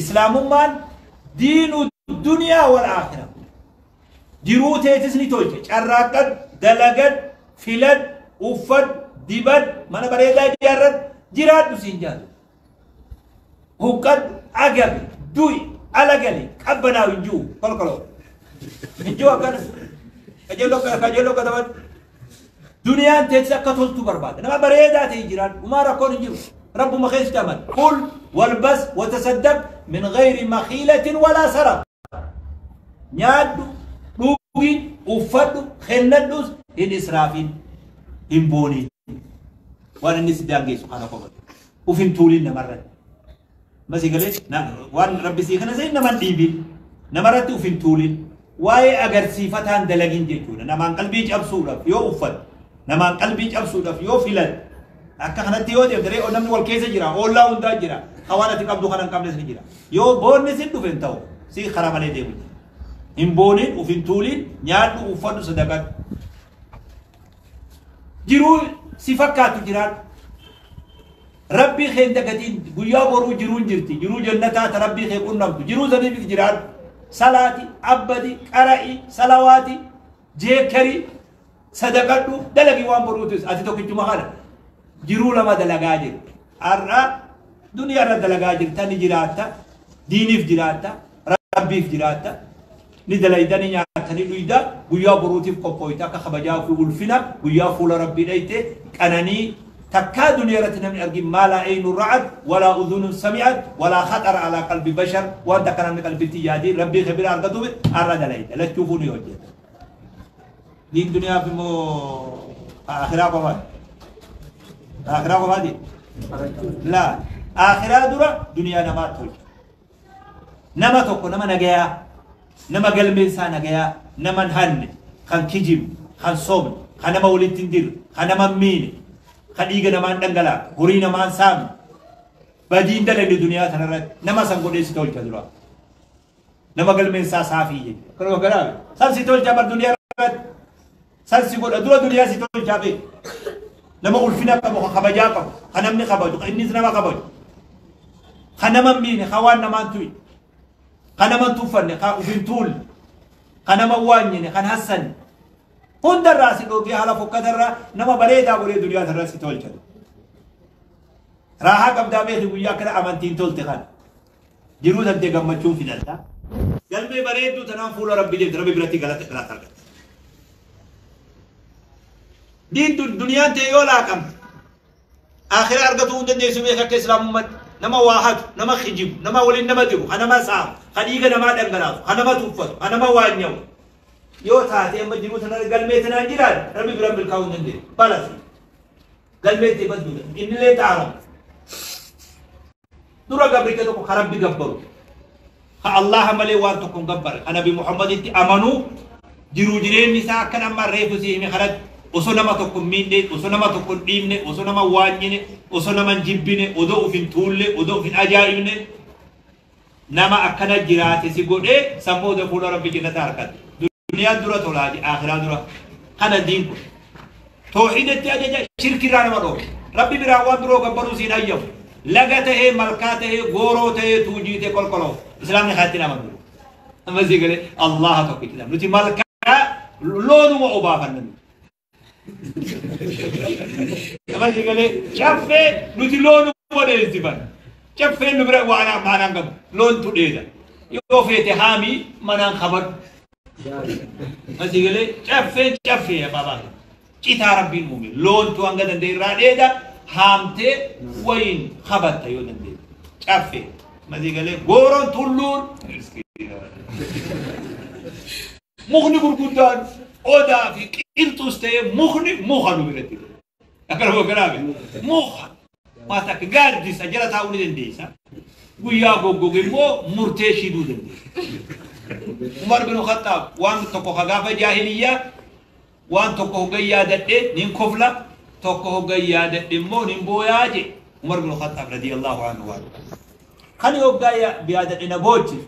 Islaamummaan diinu duniyaa wal aakhira. Jiruu teetis ni tolche. Carraaqqadhu, dalagadhu, filadhu, uffadhu, dibadhu, mana bareedaa ijaarradhu, jiraadhu siin jaatu. Huqqadhu, agabi, du'i, ala gali, qabbanaawu hin jiru, kolkoloo. Hin jiru akkana. Qajeeloo qajeeloo qatabadhu. Duniyaan teetis akka toltu barbaada. Nama bareedaa ta'e jiraadhu. Umaa rakkoon hin jiru. Rabbuma keessatti amani. Kul walbas watasaddaq min ghayri makhiilatin walaa saraq. Nyaadhu, dhugi, uffadhu, kennadhus hin israafin, hin booniin. Waan inni si daangeessu kana qofa. Uf hin tuulin namarratti. Masii galee waan rabbi sii kana seen naman dhiibin. Namarratti uf hin tuulin. Waa'ee agarsiifataan dalagin jechuudha. Namaan qalbii cabsuudhaaf yoo uffatu, namaan qalbii cabsuudhaaf yoo filatu, akka kanatti yoo deemte re'oo namni wal keessa jira, oollaa hundaa jira, kan waan ati qabdu kana hin qabnes ni jira. Yoo boonni sin dhufe hin ta'u, si karaa malee deemu jira. Hin boonin, uf hin tuulin, nyaadhu, uffadhu, sadaqadhu. Jiruu si fakkaatu jiraadhu. Rabbii kee hin dagatiin guyyaa boruu jiruun jirti jiruu jannataa ta rabbii kee qunnamtu jiruu saniifis jiraadhu salaati abbadi qara'i salawaati jeekkari sadaqadhu dalagi waan boruutis ati tokkichuma kana jiruu lama dalagaa jirti har'a duniyaa irra dalagaa jirta ni jiraatta diiniif jiraatta Rabbiif jiraatta, ni dalayda, ni nyaatta, ni dhuyda, guyyaa boruutiif qophooyta akka kabajaa fi ulfina guyyaa fuula Rabbii dhayxe qananii takkaa duniyaa irratti namni argin maa laa eynun ra'at walaa udhunun sami'at walaa khaxara alaa qalbi bashar waan takka namni qalbitti hin yaadin Rabbii kee bira argatuuf har'a dalayda lachuufuu ni hojjeta. Diin duniyaaf immoo akhiraa qofaati. Akhiraa qofaati? Laa. Akhiraa dura duniyaa namaatti hojjeta. Nama tokko nama nagayaa, nama galmeen isaa nagayaa, nama hin hanne, kan kijibne, kan sobne, kan nama walitti hin dirre, kan nama hin miine, kan dhiiga namaa hin dhangalaafne, horii namaa hin saamne, badii hin dalagne duniyaa tanarratti nama san godhee si tolcha dura. Nama galmeen isaa saafii jechuudha. Kanuma kanaa san si tolcha bar duniyaa irratti. San si godha dura duniyaa si tolchaa beeku. Nama ulfina qabu, ka kabajaa qabu, ka namni kabaju, ka innis nama kabaju. Ka nama hin miine, ka waan namaan tuqne, ka nama hin tuffanne, ka uf hin tuulle, ka nama hin waanyine, kan hassanne. Hundarraa si dhoorgee haala fokkatarraa nama bareedaa godhee duniyaa tanarra si tolcha. Raahaa qabdaa beeki guyyaa akkana amantiin tolte kana. Jiruu tantee gammachuun fidatta. Galmee bareedduu tanaan fuula Rabbi deemte Rabbi biratti galata galata argatta. Diin duniyaan tee yoo laaqamte akhira argatuu hin dandeessu beeka akka islaamummaatti nama waa hatu, nama kijibu, nama waliin nama diru, ka nama saamu, ka dhiiga namaa dhangalaasu, ka nama tuffatu, ka nama waanyawu. Yoo taate amma jiruu tana galmee tanaan jiraate Rabbi biraan milkaa'uu hin dandeessu. Balasi. Galmee tee badduudha. Innillee xaarama. Dura gabricha tokko ka Rabbi gabbaru, ka Allaaha malee waan tokko hin gabbarre, ka Nabi Muhammaditti amanu, jiruu jireenyi isaa akkan amma reefu sii hime kanatti osoo nama tokko hin miidhne, osoo nama tokko hin dhiibne, osoo nama hin waanyine, osoo nama hin jibbine, odoo uf hin tuulle, odoo uf hin ajaa'ibne, nama akkana jiraate si godhee san booda fuula Rabbi jannata arkatte. Duniyaan dura tolaa je akhiraa dura. Kana diin kun. Toohiidatti ajaja shirkirraa nama dhoowwa. Rabbi biraa waan biroo gabbaruu siin hayyamu. Laga tahee, malkaa tahee, gooroo tahee, tuujii tahee, kolkoloo. Islaamni kanatti nama dhoowwa. Amma sii galee Allaha tokkicha. Nuti malkaa loonuma obaafanna nuti. Nama si galee caffee nuti loonuma dheessifanna. Caffeen nu bira waan maanaan qabu loontu dheeda. Yoo feete haamii manaan kabadhu. Nama si galee caffeen caffee abbaa baate. Citaa rabbiin uume loontu hanga danda'e irraa dheeda haamtee wayiin kabatta yoo danda'e. Caffee. Nama si galee gooroon tulluun. Mukni gurguddaan odaa fi qilxuus ta'ee mukni muka nu biratti. Akkana bakkanaa fi muka waa takka gaaddisa jala taa'uu ni dandeessa. Guyyaa goggoge immoo murtee shiduu dandeessa. Umar bin Khattaab waan tokko ka gaafa jaahiliyyaa waan tokko hoggan yaadadhe nin kofla tokko hoggan yaadadhe immoo nin booyaa je Umar bin Khattaab radiyallahu anhu waan. Kan hoggaa yaadadhe na boochisu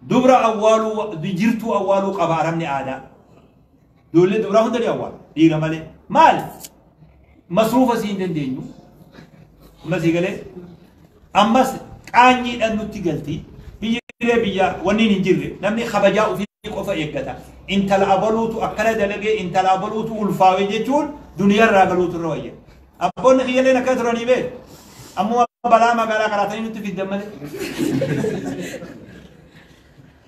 Dubra awwaaluu jirtuu awwaaluu qaba arabni aadaa. Ijoollee dubraa hunda ni awwaala dhiira malee. Maali? Masruufa sii hin dandeenyu. Amma sii galee. Ammas Qaanyiidhaan nutti galti. Biyyi biyya wanni hin jirre namni kabajaa ofii qofa eeggata. Intala abaluutu akkana dalagee intala abaluutu ulfaawe jechuun duniyaarraa galuutu irra wayya. Abboonni kiyyalleen akkana turanii beeku. Ammoo balaa magaalaa karaatanii nutti fiddan malee.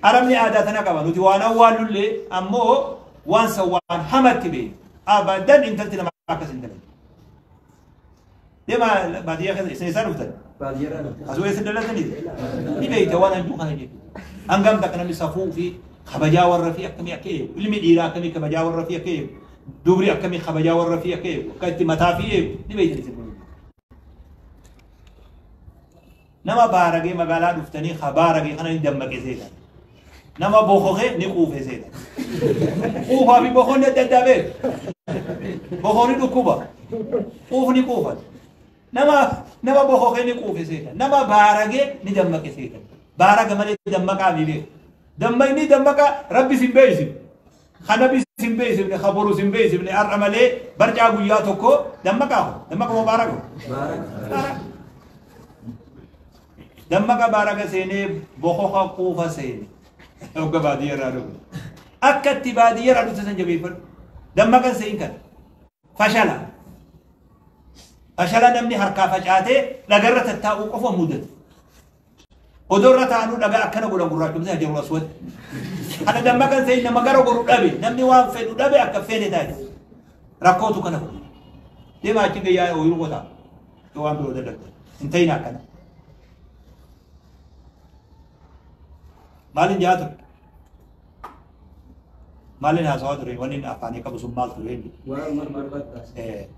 Arabni aadaa tana qaba. Nuti waan awwaallullee ammoo waan san waan hamatti beeku. Abadan intalti nama akkas hin dalagu. Deemaa baadiyyaa keessa isin isaa dhuftan? Asuu eessa dalatanii? Ni beekta waan hanjuu kana jechuudha. Hangam takka namni safuu fi kabajaa warra fi akkamii akka eegu. Ilmi dhiiraa akkamii kabajaa warra fi akka eegu. Dubri akkamii kabajaa warra fi akka eegu. Akka itti mataa fi eegu. Ni beektan isin kun. Nama baaragee magaalaa dhuftanii baaragee kana ni dammaqe seetan. Nama bokokee ni quufe seetan. Quufaa fi bokoonni adda addaa beeku. Bokoonni dhukkuba. Quufni quufata. Nama bokokee ni quufe seetan. Nama baaragee ni dammaqe seetan. Baaraga malee dammaqaa ni beeku. Dammaqni dammaqa rabbi sin beeksifne. Kanabi sin beeksifne, kaboru sin beeksifne har'a malee barcaa guyyaa tokko dammaqaa hoo. Dammaqa moo baaraga? Baaraga. Dammaqa baaraga seenee bokoka quufa seene. Hogga baadiyyaa irraa dhufe. Akka itti baadiyyaa irraa dhufte san jabeeffadhu. Dammaqan seen kana. Fashala. Fashala namni harkaa facaatee dhagarra tattaa'uu qofa mudate. Odoo irra taa'anuu dhagaa akkana godhan gurraachumsee hajarul aswad. Kana dammaqan seen nama gara godhu dhabe. Namni waan fedhu dhabe akka feene taate. Rakkootu kana godhu. Deemaa achi gayyaa ooyiruu qotaa. Yoo waan biroo dadhabde. Hin ta'in akkana. Maalin jaa ture? Maalin haasawaa ture? Wanni inni afaanii qabu sun maal ture?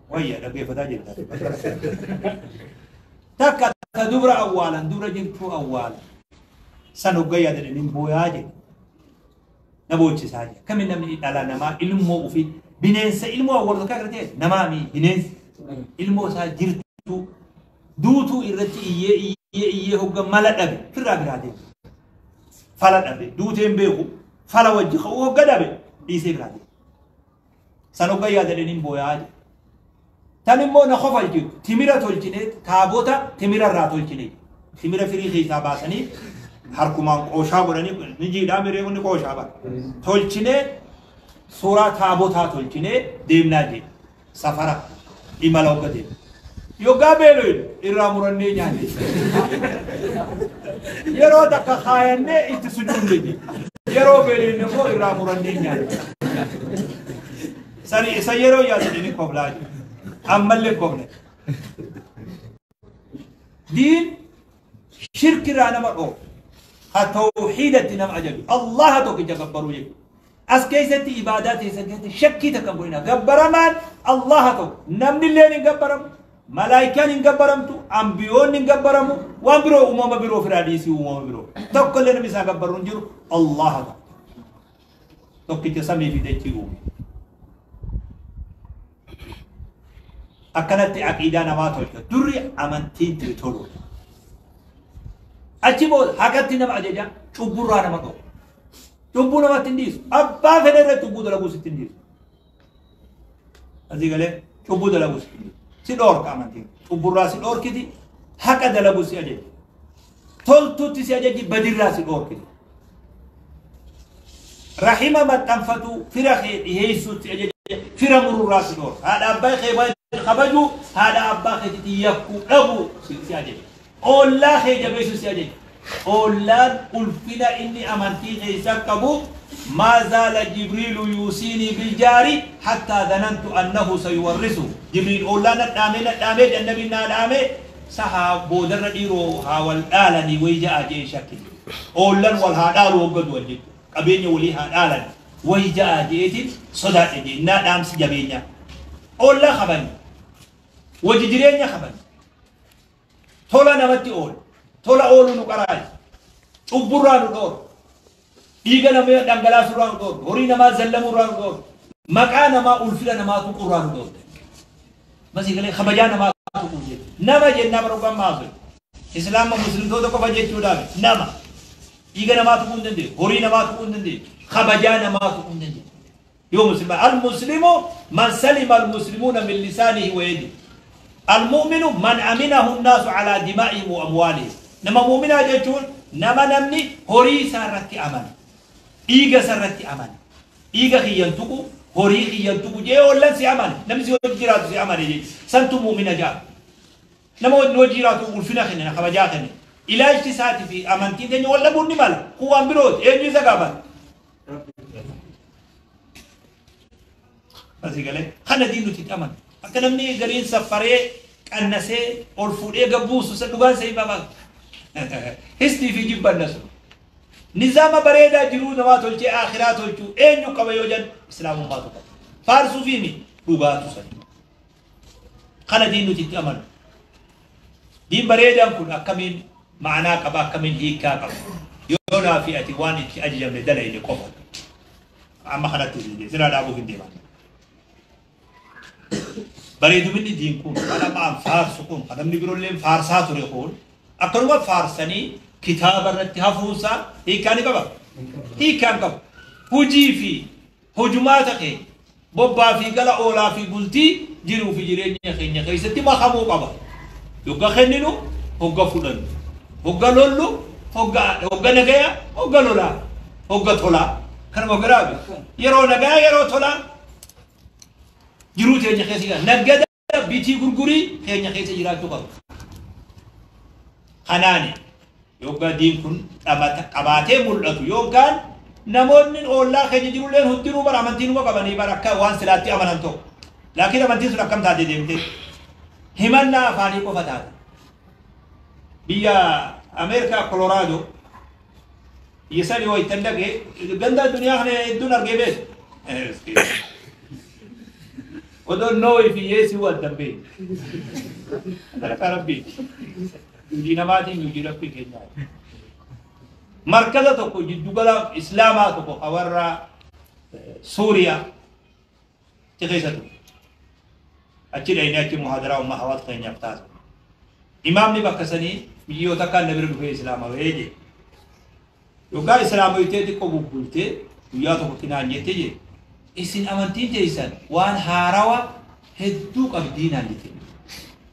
Wayya dhaggeeffataa jirta. Takka ta dubra awwaalan dubra jirtuu awwaalan. San hogga yaadadhan hin booyaa jedhe. Na boochisaa jedhe. Akkamiin namni dhala namaa ilmoo ofii bineensa ilmoo awwaalu takka agartee namaa mi bineensi ilmoo isaa jirtuu duutuu irratti iyyee iyyee iyyee hogga mala dhabe firraa biraa deema. Fala dhabe duuteen beeku fala wajji ka'uu hogga dhabe dhiisee biraa deema. San hogga yaadadhan hin booyaa jedhe. Tan immoo na kofalchitu timira tolchinee taabota timira irraa tolchinee timira firii keessaa baasanii harkumaan qooshaa godhanii ni jiidhaa miree kun ni qooshaa bara. Tolchinee suuraa taabotaa tolchinee deemnaa jedhe. Safara imala hogga deemu. Yoggaa beeloyin irraa murannee nyaanne. Yeroo takka kaayannee itti sujuudne jedhe. Yeroo beeloyin immoo irraa murannee nyaanne. Sani isa yeroo yaadne ni koblaa jedhe. Ammallee kofne. Diin shirkirraa nama dhoofu. Ha tawhiidatti nama ajaju. Allaha tokkicha gabbaruu jechuudha. As keessatti ibaadaa teessan keessatti shakkii takka hin godhina. Gabbaramaan Allaha tokko. Namni illee hin gabbaramu. Malaayikaan hin gabbaramtu. Ambiyoonni hin gabbaramu. Waan biroo uumama biroo firaa dhiisii uumama biroo. Tokko illee namni isaa gabbaru hin jiru. Allaha tokko. Tokkicha samii fi dachii uume. Akkanatti aqiidaa namaa tolcha. Durri amantiin tee tolu. Achi booda haqatti nama ajaja cubburraa nama dhowwa. Cubbuu namatti hin dhiisu. Abbaa fedhe irra cubbuu dalaguu sitti hin dhiisu. Asii galee cubbuu dalaguu sitti hin dhiisu. Si dhoorka amantiin. Cubburraa si dhoorkiti. Haqa dalaguu si ajaji. Toltuutti si ajaji badirraa si dhoorkiti. Rahima maxxanfatuu fira kee dhiheessuutti ajaja fira mururraa si dhoorka. Haadha abbaa kee kabajuu haadha abbaa keetitti yakkuu dhabuu si ajaja. Ollaa kee jabeessuu si ajaja. Ollaan ulfina inni amantii keessa qabu maa zaala Jibriilu yuusiinii biljaari hattaa dhanantu annahu sayuwarrisu. Jibriil ollaa nadhaamee nadhaamee jannabiin naa dhaamee sahaa boodarra dhiiroo haa wal dhaalanii wayi ja'a jee shakke. Ollan wal haa dhaalu hogga du'an jechuudha. Qabeenya walii haa dhaalan wayi ja'a jeetiin sodaadhe jee naa dhaamsi jabeenyaa. Ollaa kabani. Wajji jireenya kabani. Tola namatti oola. Tola ooluu nu qaraayi. Cubburraa nu dhoor. Dhiiga namaa dhangalaasurraa nu dhoor. Horii namaa zallamuurraa nu dhoor. Maqaa namaa ulfina namaa tuqurraa nu dhoor. Masii galee kabajaa namaa tuquu jedhu. Nama jennaa bara dhugaan maasu. Islaama muslimtoota qofa jechuudhaaf nama. Dhiiga namaa tuquu hin dandeenyu. Horii namaa tuquu hin dandeenyu. Kabajaa namaa tuquu hin dandeenyu. Yoo muslima al-muslimu man salima al-muslimuuna min lisaanihi wa yadihi. Al-mu'minu man aminahu an-naasu ala dimaa'ihim wa amwaalihim. Nama muuminaa jechuun nama namni horii isaa irratti amane, dhiiga isaa irratti amane, dhiiga kiyyan tuqu, horii kiyyan tuqu jee ollan si amane, namni si wajji jiraatu si amane jechuudha. Santu muumina ja'a. Nama wajji wajji jiraatu ulfina kenne, kabajaa kenne. Ilaalchi isaatii fi amantiin teenya wal dhabuun ni mala. Kun waan birooti. Eenyu isa gaafata? Asii galee kana diin nuti itti amanu. Akka namni gariin saffaree qannasee ol fuudhee gabbuusu isa dhugaan isa himaa baatu. Histii fi jibbanna sun. Nizaama bareedaa jiruu namaa tolchee akhiraa tolchuu eenyu qaba yoo jedhan islaamummaatu qaba. Faarsuu fi mi dhugaatu sani. Kana diin nuti itti amanu. Diin bareedaan kun akkamiin ma'anaa qaba, akkamiin hiikkaa qaba? Yoo naa fi ati waan itti ajajamne dalayne qofa. Amma kanatti isin jee sirraa dhaabuuf hin deeman. Bareeduminni diin kun kan amma an faarsu kun kan namni biroolleen faarsaa ture kun akkanuma faarsanii kitaaba irratti hafuunsaa hiikkaa ni qaba. Hiikkaa hin qabu. Hujii fi hojumaata keenya bobbaa fi gala, oolaa fi bultii, jiruu fi jireenya keenya keessatti makamuu qaba. Hogga kenninu, hogga fudhannu, hogga lollu, hogga nagaya, hogga lolaa, hogga tolaa. Kanuma garaabi. Yeroo nagaa, yeroo tolaa jiruu teenya keessa jira. Naggada bitii gurgurii keenya keessa jiraachuu qaba. Kanaani yoggaa diin kun qabaatee mul'atu yookaan namoonni oollaa keenya jirulleen hundinuu bara amantii numa qabanii bara akka waan silaatti amanan tokko. Laakiin amantiin sun akkam taate deemtee? Himannaa afaanii qofa taate. Biyya Ameerikaa Kolooraadoo biyya sanii waytan dhaqee ganda addunyaa kana hedduun argee beeku. Odoo nooyi fi yeesii wal dambee. Sadarkaa Rabbiiti. Hojii namaatiin hojii Rabbii keenyaa. Markaza tokko, jiddugala Islaamaa tokko ka warra Suuriyaa achi keessa ture. Achi dhaynee achi muhaadaraa umma hawaasa keenyaaf taasifne. Imaamni bakka sanii biyyoota kaan na bira dhufee Islaamawee jedhe. Yoggaa Islaamoytee xiqqoo bubbultee guyyaa tokkotti naan jette jedhe. Isin amantiin teessan waan haarawa hedduu qabdii naan jette.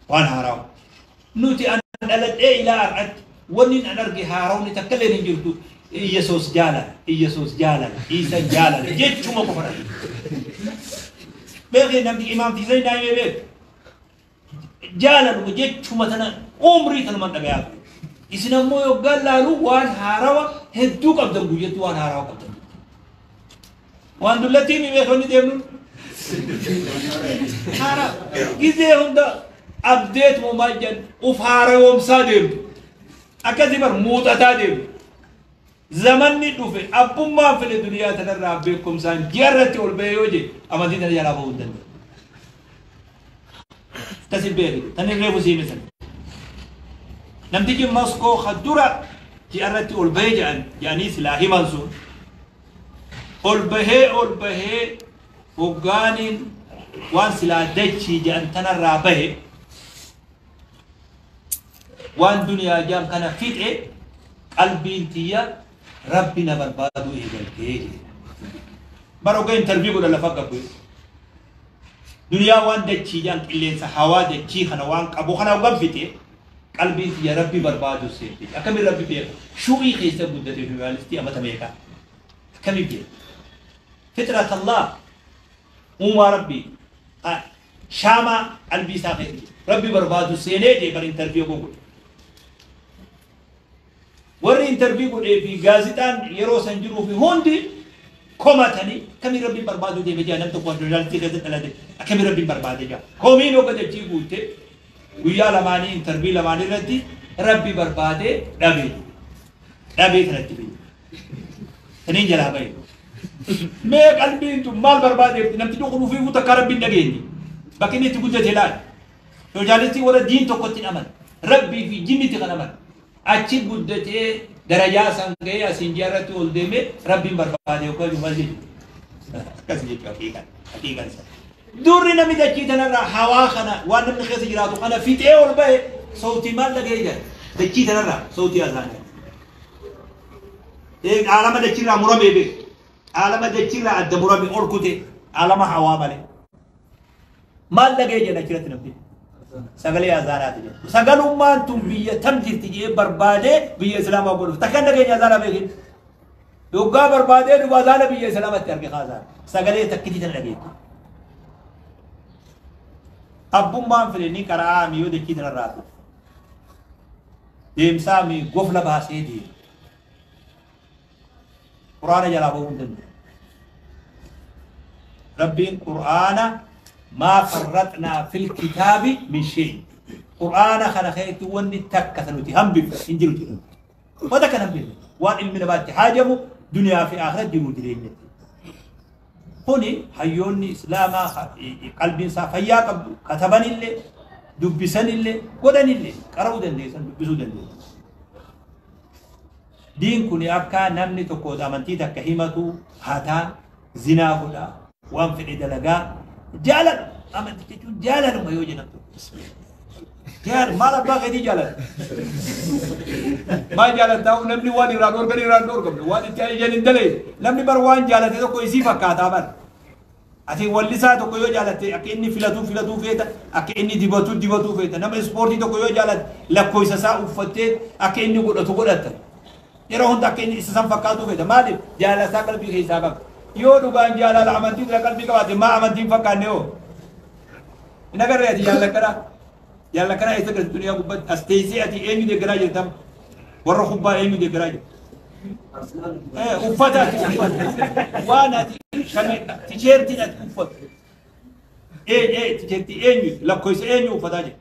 Waan haarawa. Nuti an dhaladhee ilaa har'atti wanni an arge haarawni takka illee hin jirtu. Iyesuus jaalala, Iyesuus jaalala, Iisan jaalala jechuma qofa dha. Beekee namni imaamti isa hin himee beeku. Jaalaluma jechuma tana umrii tanuman dhagayaa ture. Isin ammoo yoggaan laalu waan haarawa hedduu qabdan, guyyatti waan haarawa qabdan. Waan dullattii mi beekonni deemnuun. Haaraa gizee hunda abdeetuma maal jedhan uf haarawoomsaa deemtu. Akkasii bar muuxataa deemtu. Zamanni dhufe abbummaan fedhe duniyaa tanarraa beekumsaan ji'a irratti ol ba'ee yoo jedhe amantii tana jalaa bahuu hin danda'u. Akkasii beeki tan irree siime sana. Namtichi Moskoo ka dura ji'a irratti ol bahee jedhan jedhanii silaa himan sun ol bahee hoggaaniin waan silaa dachii jedhan tanarraa bahe, waan duniyaa jedhan kana fixe, qalbiin tiyya Rabbi na barbaaduu eegaltee jedhe. Bara hoggaa interview godhan lafa gabbu. Duniyaa waan dachii jedhan, qilleensa hawaa dachii kana waan qabu kana hoggan fixe, qalbiin tiyya Rabbi barbaaduu seente. Akkamiin Rabbi beeka? Shuu'ii keessa guddate, shuu'aalistii amata meeqa? Akkamiin beeka? Fitrat Allah, uumaa Rabbi shaamaa qalbii isaa keessa jiru. Rabbi barbaadu seenee jee bar interview godhe. Warri interview godhee fi gaazixaan yeroo san jiruu fi hundi komatanii, akkamiin Rabbiin barbaaduu deeme jaa, nam tokko sooshaalistii keessa dhalate akkamiin Rabbiin barbaade jaa. Komiin hogga dachii guutte guyyaa lamaanii interview lamaanii irratti Rabbi barbaadee dhabe. Dhabee kanatti fide. Saniin jalaa bahe. Mee qalbiin tun maal barbaadeefti? Namtichi kun ufiifuu takkaa Rabbiin dhageenye. Bakki inni itti guddate ilaali. Sooshaalistii warra diin tokkotti hin amane. Rabbii fi jinnitti kan amane. Achi guddatee darajaa san gahee asiin ji'a irratti ol deemee Rabbiin barbaade yookaan maal jechuudha. Akkas jechuudha haqiiqan. Haqiiqan isa. Durri namni dachii tanarraa hawaa kana waan namni keessa jiraatu kana fixee ol bahe sautii maal dhaga'ee jira? Dachii tanarraa sautii azaanaa. Aalama dachiirraa muramee beeku. Aalama dachiirraa adda murame ol kute aalama hawaa malee. Maal dhaga'ee jedha achirratti namni? Sagalee azaanaati jedhu. Sagalummaan tun biyya tam jirti jee barbaadee biyya Islaamaa godhuuf. Takka dhageenya azaanaa beekin. Yoggaa barbaadee dhufu azaana biyya Islaamatti arge kaasaan. Sagalee takkitii tana dhageettu. Abbummaan fedhe ni qara'aa mi yoo dachii tanarraa dhufu. Deemsaa mi gofla baasee deema. Quraana jalaa bahuu hin danda'u. Rabbiin Qur'aana maa farraxnaa fil kitaabi min shay. Qur'aana kana keessatti wanni takka san nuti hambifne hin jiru jedhu. Wanta kana hambifne waan ilmi namaatti haajamu duniyaa fi akhirat jiru jireenyatti. Kuni hayyoonni Islaamaa qalbiin isaa fayyaa qabdu katabanillee dubbisanillee godhanillee qara'uu dandeessan, dubbisuu dandeessan. Diin kun akka namni tokko amantii takka himatu, hataa, zinaa godhaa, waan fedhe dalagaa, jaaladhu amantii jechuun jaalaluma yoo jedhamtu. Jaal maal abbaa keetii jaalladha? Maal jaalattaa? Namni waan irraa dhoorgan irraa hin dhoorgamne, waan itti ajajan hin dalee. Namni bar waan jaalate tokko isii fakkaataa bar. Ati wallisaa tokko yoo jaalatte akka inni filatuu filatuu feeta, akka inni dibatuu dibatuu feeta. Nama ispoortii tokko yoo jaalatte lakkoofsa isaa uffattee akka inni godhatu godhatta. Yeroo hunda akka inni isa san fakkaatu feeta. Maaliif? Jaalala isaa qalbii keessaa qaba. Yoo dhugaan jaalala amantii dura qalbii qabaate maa amantiin fakkaanne hoo? Hin agarree ati jaalala akkanaa? Jaalala akkanaa eessa galti duniyaa gubbatti? As teessee ati eenyu deeggaraa jirtam? Warra kubbaa eenyu deeggaraa jirta? Uffata ati uffatu. Waan ati tisheertiin ati uffatu. Tisheertii eenyu lakkoofsa eenyu uffataa jirta?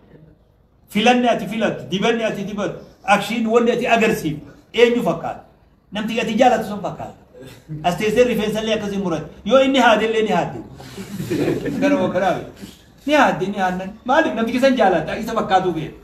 Filanni ati filattu, dibanni ati dibattu, akshiin wanni ati agarsiiftu eenyu fakkaata? Namti ati jaalatu sun fakkaata. As teessee rifeensa illee akkasii murate. Yoo inni haade illee ni haadde. Gara kanaaf ni haadde ni haadnan. Maaliif? Namti keessan jaalata isa fakkaatuu feeta.